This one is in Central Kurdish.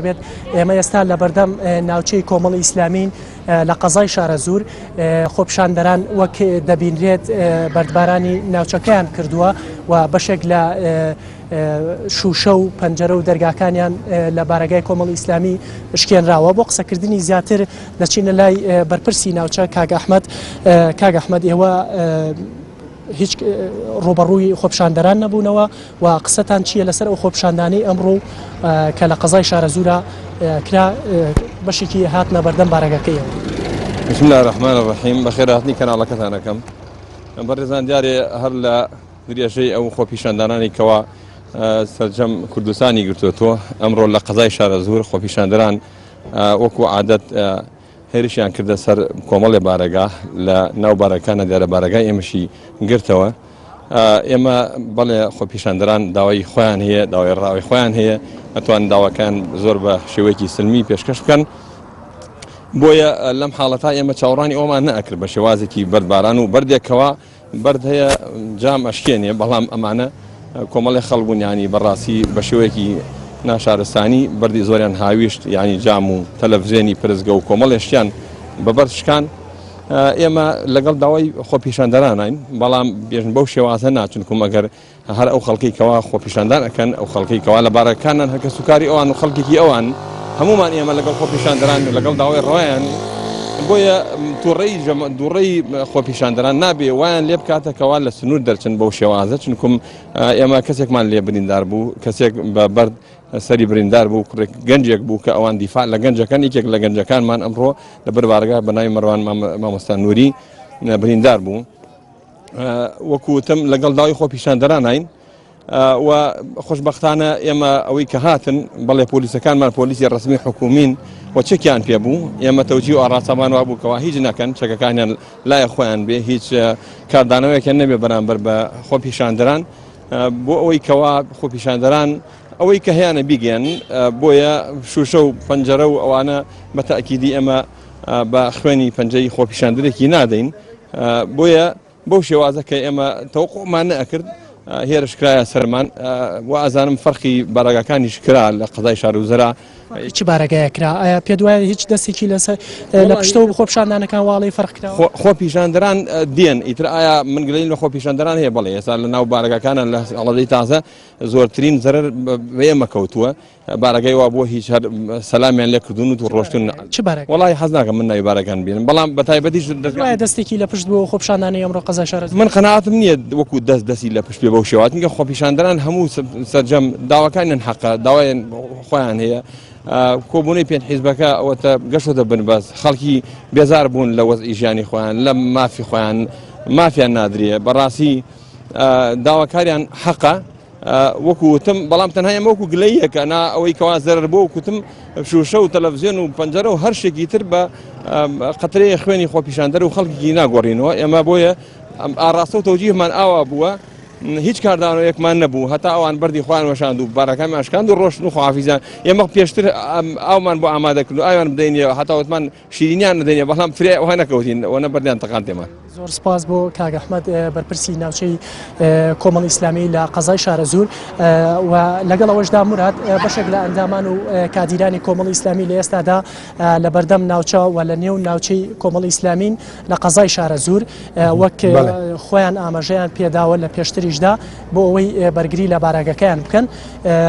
بێت ئێمە ئێستا لە بەردەم ناوچەی کۆمەڵی ئیسلامین لە قەزای شارەزوور خۆپیشاندەران وەک دەبینرێت بەردبارانی ناوچەکەیان کردووە و بەشێک لە شوشە و پەنجەرە و دەرگاکانیان لە بارەگای کۆمەڵی ئیسلامی شکێنراوە بۆ قسەکردنی زیاتر دەچینە لای بەرپرسی ناوچە کاک ئەحمەد کاک ئەحمەد ئێوە هیچ ڕووبەڕووی خۆپیشاندەران نەبوونەوە و قسەتان چییە لەسەر ئەو خۆپیشاندانەی ئەمڕۆ کە لە قەزای شارەزوورە کرا بەشێکی هاتنە بەردەم بارەگەکەیەوە؟ بسم الله الرحمن الرحیم بەخێرهاتنی کەناڵەکەتان ئەکەم بەڕێزان دیارێ هەر لە درێژەی ئەو خۆپیشاندانانی کەوا سەرجەم کوردستانی گرتووەتەوە ئەمڕۆ لە قەزای شارەزوور خۆپیشاندەران وەکو عادەت هێرشیان کردە سەر کۆمەڵێ بارەگا لە ناو بارەکانە دیارە بارەگای ئێمەشی گرتەوە ئێمە بەڵێ خۆپیشاندەران داوای خۆیان هەیە داوای ڕاوی خۆیان هەیە ئەتوان داواکان زۆر بە شێوەیەکی سلمی پێشکەش بکەن بۆیە لەم حاڵەتا ئێمە چاوەڕانی ئەومان نەئەکرد بە شێوازێکی بەردباران و بەردێکەوە بەرد هەیە جام ئەشکێنێ بەڵام ئەمانە کۆمەڵێ خەڵک بوون یانی بەڕاستی بە شێوەیەکی ناشارستانی بەردی زۆریان هاویشت یانی جام و تەلەڤزیۆنی پرسگە و کۆمەڵێ شتیان بە بەرد شکان ئێمە لەگەڵ داوای خۆپیشاندەرانین بەڵام بێژن بەو شێوازە ناچونکم ئەگەر هەر ئەو خەڵکەی کەوا خۆپیشاندان ئەکەن، ئەو خەڵکەی کەوا لە بارەکانن هەر کەسوکاری ئەوان و خەڵکێکی ئەوان، هەموومان ئێمە لەگەڵ خۆپیشاندەران و لەگەڵ داوای ڕەوایان، بۆیە توڕەی دوڕەی خۆپیشاندەران نابێ وایان لێ بکاتە کەوا لە سنوور دەرچن بەو شێوازە، چونکم ئێمە کەسێکمان لێ بریندار بوو، کەسێک بە بەرد سەری بریندار بوو، کوڕێک گەنجێک بوو کە ئەوان دیفاع لە گەنجەکەن، یەکێک لە گەنجەکانمان ئەمڕۆ لەبەر بارەگا بە ناوی مەروان مامۆستا نوری بریندار بوو. وەکو وتم لەگەڵ داوای خۆپیشاندەرانین و خۆشببختانە ئێمە ئەوەی کە هاتن بەڵێ پۆلیسەکانمان پۆلیسی ڕسمی حکومین و چەکیان پێبوو ئێمە تەوجی و ئاڕاستەمان وابوو کەوا هیچ نەکەن چەکەکانیان لای خۆیان بێ هیچ کاردانەوەیەکیان نەبێ بەرامبەر بە خۆپیشاندەران بۆ ئەوەی کەوا خۆپیشاندەران ئەوەی کە هەیەە بیگەن بۆیە شوشە و پەنجەرە و ئەوانە بە تاکیدی ئێمە بە خوێنی پەنجەی خۆپیشاندرێکی نادەین بۆیە بەو شێوازە کە ئێمە تەوقعمان نەئەکرد هێرش کرایە سەرمان و ئازانم فەرقی بارەگاکانیش کرا لە قەزای شارەزوورا چ بارەگایە کرا ئایا پێت وایە هیچ دەستێکی لەسەر لە پشتەوە خۆپیشاندانەکان واڵی فەرق کرا خۆپیشاندەران دێن ئیتر ئایا من گلەییم لە خۆپیشاندەران هەیە بەڵێ ئێستا لە ناو بارەگاکانە لە هەڵەدەی تازە زۆرترین زەرەر بە ئێمە کەوتووە بارەگای وا بووە هیچ هەر سەلامیان لێ کردوون و ڕۆشتون. چ بارەگا؟ وەڵاهی حەز ناکەم من ناوی بارەگان بێنم بەڵام بە تایبەتیش دەزگا. وایە دەستێکی لە پشت بووە خۆپیشاندانەی ئەمڕۆ قەزای شارەزوور؟ من قەناعەتم نییە وەکو دەست دەستی لە پشت بێ بەو شێوە چونکە خۆپیشاندەران هەموو سەرجەم داواکانیان حەقە داوایان خۆیان هەیە کۆبوونەی پێنج حیزبەکە ئەوەتە گەشتۆتە بنبەست خەڵکی بێزار بوون لە وەزعی ژیانی خۆیان لە مافی خۆیان مافیان نادرێ بەڕاستی داواکاریان حەقە وەکو وتم بەڵام تەنها ئێمە وەکو گلەیەکە نا ئەوەی کەوا زەرەر بۆ وەکوتم شوشە و تەلەڤزیۆن و پەنجەرە و هەر شتێکی تر بە قەترەیە خوێنی خۆپیشاندەر و خەڵکی ناگۆڕینەوە ئێمە بۆیە ئاڕاستە و تەوجیهمان ئاوا بووە هیچ کاردانەوەیەکمان نەبوو هەتا ئەوان بەردی خۆیان وەشاند و بارەکانمان شکاند و ڕۆشتن و خواحافیزیان ئێمە پێشتر ئاومان بۆ ئامادە کرد و ئاویان بدەینێ هەتا وتمان شیرینیان نەدەینێ بەڵام فریای ئەوها نەکەوتین ئەوەنە بەردیان تەقاند پێمان. زۆر سپاس بۆ کاک ئەحمەد بەرپرسی ناوچەی کۆمەڵی ئیسلامی لە قەزای شارەزوور و لەگەڵ ئەوەشدا موراد بەشێک لە ئەندامان و کادیرانی کۆمەڵی ئیسلامی لە ئێستادا لە بەردەم ناوچە و لە نێو ناوچەی کۆمەڵی ئیسلامین لە قەزای شارەزوور وەک خۆیان ئاماژەیان پێداوە لە پێشتریشدا بۆ ئەوەی بەرگری لە بارەگەکەیان بکەن.